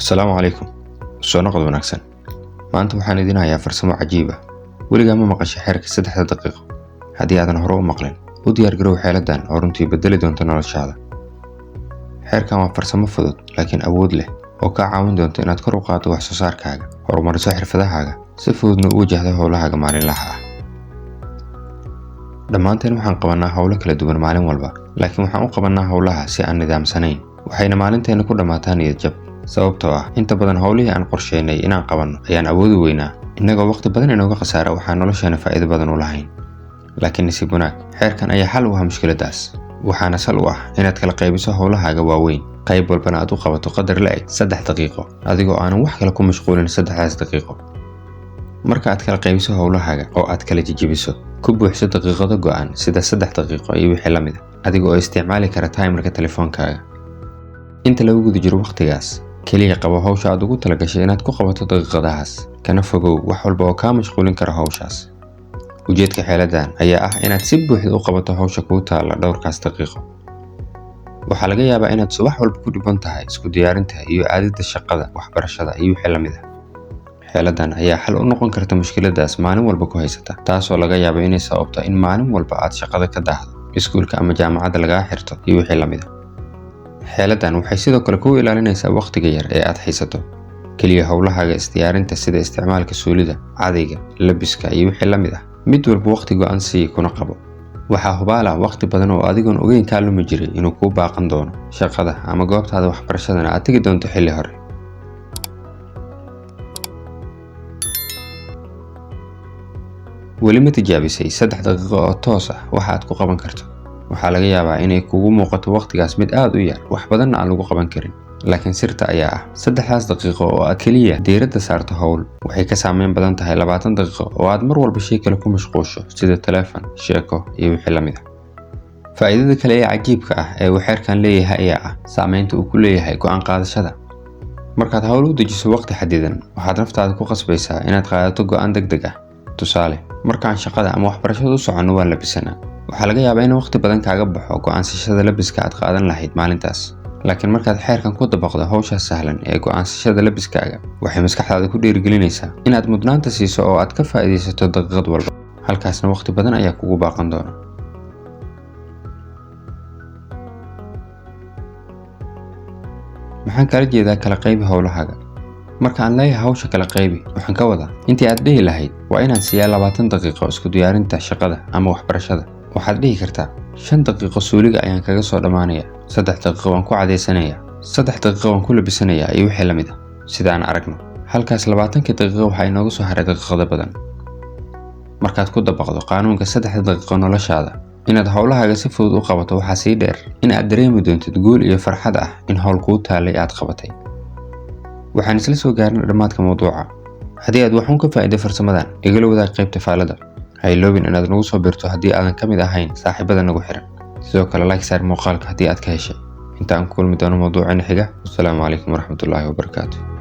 Asalaamu calaykum. Soo noqod wanaagsan. Maanta waxaan idin hayaa farsamo cajiib ah. Weligaa ma maqashay xeerka 3 daqiiqo? Haddii aadan hore u maqlin, u diyaar garow xeeladdan oo runtii bedeli doonta noloshaada. Xeerkan waa farsamo fudud laakiin awood leh oo kaa caawin doonta inaad kor u qaaddo wax soo saarkaaga, horumariso xirfadahaaga, si fududna u wajahdo howlahaaga maalinlaha ah. Dhammaanteen waxaan qabannaa howlo kala duwan maalin walba, laakiin waxaan u qabannaa howlaha si aan nidaamsanayn. Waxayna maalinteena ku dhammaataa niyad jab, sababtoo ah inta badan howlihii aan qorsheynay inaan qabanno ayaan awoodi weynaa, innagoo waqti badan inooga khasaara waxaan nolosheena faa'iido badan u lahayn. Laakiin nasiib wanaag, xeerkan ayaa xal u ah mushkiladdaas. Waxaana sal u ah inaad kala qaybiso howlahaaga waaweyn, qayb walbana aad u qabato qadar la eg 3 daqiiqo, adigoo aanan wax kale ku mashquulin 3daas daqiiqo. Marka aad kala qaybiso howlahaaga oo aad kala jejebiso, ku buuxso daqiiqado go'an sida 3 daqiiqo iyo wixii la mid ah, adiga oo isticmaali kara timerka telefoonkaaga. Inta lagu guda jiro waqtigaas, kaliya qabo hawsha aad ugu talagashay inaad ku qabato daqiiqadahaas, kana fogow wax walba oo kaa mashquulin kara hawshaas. Ujeedka xeeladdan ayaa ah inaad si buuxda u qabato hawsha kuu taalla dhowrkaas daqiiqo. Waxaa laga yaabaa inaad subax walba ku dhiban tahay isku diyaarinta iyo aadidda shaqada, waxbarashada iyo wixii la mid ah. Xeeladdan ayaa xal u noqon karta mushkiladdaas maalin walba ku haysata, taasoo laga yaabo inay sababto in maalin walba aad shaqada ka daahdo, iskuulka ama jaamacadda lagaa xirto iyo wixii la mid ah. Xeeladdan waxay sidoo kale kuu ilaalinaysaa waqtiga yar ee aad haysato. Kaliya howlahaaga isdiyaarinta sida isticmaalka suulida, cadayga, labiska iyo wixii la mid ah, mid walba waqti go'an sii kuna qabo. Waxaa hubaal ah waqti badan oo adigoon ogeyn kaa lumi jiray inuu kuu baaqan doono shaqada ama goobtaada waxbarashadana aad tegi doonto xilli hore. Weli ma tijaabisay 3 daqiiqo oo toos ah waxa aad ku qaban karto? Waxaa laga yaabaa inay kugu muuqato waqtigaas mid aad u yar, wax badanna aan lagu qaban karin. Laakiin sirta ayaa ah 3daas daqiiqo oo aad kaliya diiradda saarto howl waxay ka saameyn badan tahay 20 daqiiqo oo aad mar walba shay kale ku mashquusho sida telefoon, sheeko iyo wixii la mid ah. Faa'iidada kale ee cajiibka ah ee uu xeerkan leeyahay ayaa ah saameynta uu ku leeyahay go'aan qaadashada. Markaad howl u dejiso waqti xadidan, waxaad naftaada ku qasbaysaa inaad qaadato go'aan degdeg ah. Tusaale, markaan shaqada ama waxbarashada u soconno waan labisanaa. Waxaa laga yaabaa in waqti badan kaaga baxo go'aansashada labiska aad qaadan lahayd maalintaas. Laakiin markaad xeerkan ku dabaqdo hawshaas sahlan ee go'aansashada labiskaaga, waxay maskaxdaada ku dhiirigelinaysaa inaad mudnaanta siiso oo aad ka faa'iidaysato daqiiqad walba. Halkaasna waqti badan ayaa kugu baaqan doona. Maxaan kala jeedaa kala qaybi howlahaaga? Marka aan leeyahay hawsha kala qaybi, waxaan ka wadaa intii aad dhihi lahayd waa inaan siiyaa 20 daqiiqo isku diyaarinta shaqada ama waxbarashada. Waxaad dhihi kartaa 5 daqiiqo suuliga ayaan kaga soo dhammaanaya, 3 daqiiqo waan ku cadaysanayaa, 3 daqiiqo waan ku labisanayaa iyo wixii la mid ah. Sida aan aragno, halkaas 20 daqiiqo waxaa inooga soo haray daqiiqado badan. Markaad ku dabaqdo qaanuunka 3 daqiiqo noloshaada, inaad howlahaaga si fudud u qabato waxaa sii dheer in aad dareemi doontid guul iyo farxad ah in howl kuu taalay aad qabatay. Waxaan isla soo gaarnay dhammaadka mawduuca. Haddii aad wax uun ka faa'iiday farsamadan, igala wadaag qaybta faalada. Ha iloobin inaad nagu soo biirto haddii aadan ka mid ahayn saaxiibada nagu xiran. Sidoo kale like saar muuqaalka haddii aad ka heshay. Inta aan ku kulmi doono mawduucina xiga, wassalaamu calaykum waraxmatullaahi wabarakaatuh.